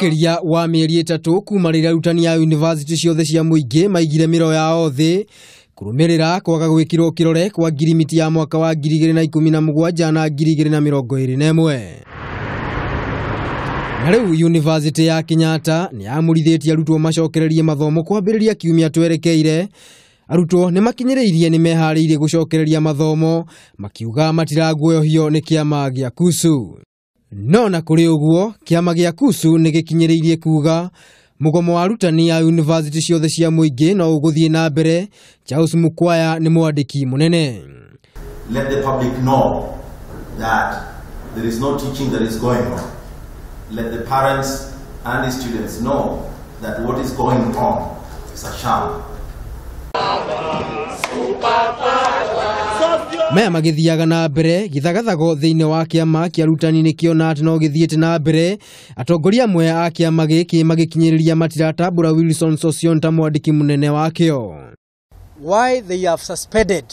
Makĩria wa mĩeri 3 kuma rĩrĩa arutani a yunivasĩtĩ ciothe cia mũingĩ maigire mĩro yao thĩ kũrũmĩrĩra kwaga gwĩkĩrwo kĩrore kwa ngirimiti ya mwaka wa 2017 na 2021. Na rĩu yunivasĩtĩ ya Kenyatta nĩ yamũrithĩtie arutwo macokererie mathomo kwambĩrĩria kiumia twerekeire. Arutwo nĩ makinyĩrĩirie nĩ meharĩirie gũcokereria mathomo makiuga matiraguoyohio nĩ kĩama gĩa KUSU. No na kũrĩ ũguo kĩama gĩa KUSU nĩ gĩkinyĩrĩirie kuga mũgomo wa arutani a yunivasĩtĩ ciothe cia mũingĩ no ũgũthiĩ na mbere. Charles Mukwaya nĩ mwandĩki mũnene. Let the public know that there is no teaching that is going on. Let the parents and the students know that what is going on is a sham. Maya magĩthiaga na mbere gĩthagathago thĩinĩ wa kĩama kĩa arutani nĩkĩona atĩ no gĩthiĩte na mbere. Atongoria amwe a kĩama gĩkĩ magĩkinyĩrĩria matiratambũra Wilson Sossion ta mwandĩki mũnene wakĩo. Why they have suspended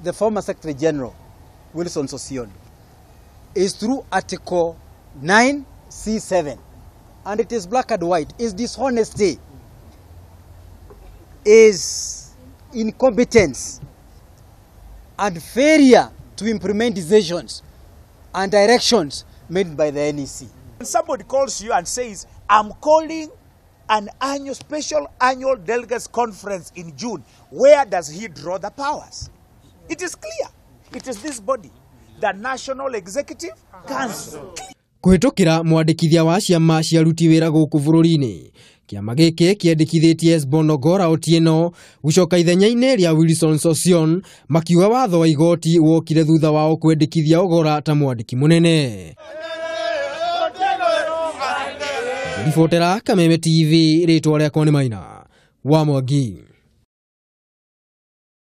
the former Secretary General Wilson Sossion is through Article 9C7, and it is black and white. Is dishonesty, is incompetence, and failure to implement decisions and directions made by the NEC. When somebody calls you and says, I'm calling an annual, special annual delegates conference in June, where does he draw the powers? It is clear. It is this body, the National Executive Council. Kũhĩtũkĩra mwandĩkithia wa ciama cia aruti wĩra gũkũ bũrũri-inĩ, kĩama gĩkĩ kĩendekithĩtie Esbon Ogora Otieno gũcoka ithenya-inĩ rĩa Wilson Sossion, makiuga watho wa igoti wokire thutha wao kwendekithia Ogora ta mwandĩki mũnene. Ribotera Kameme TV, rĩtwa rĩakwa nĩ Maina wa Mwangi.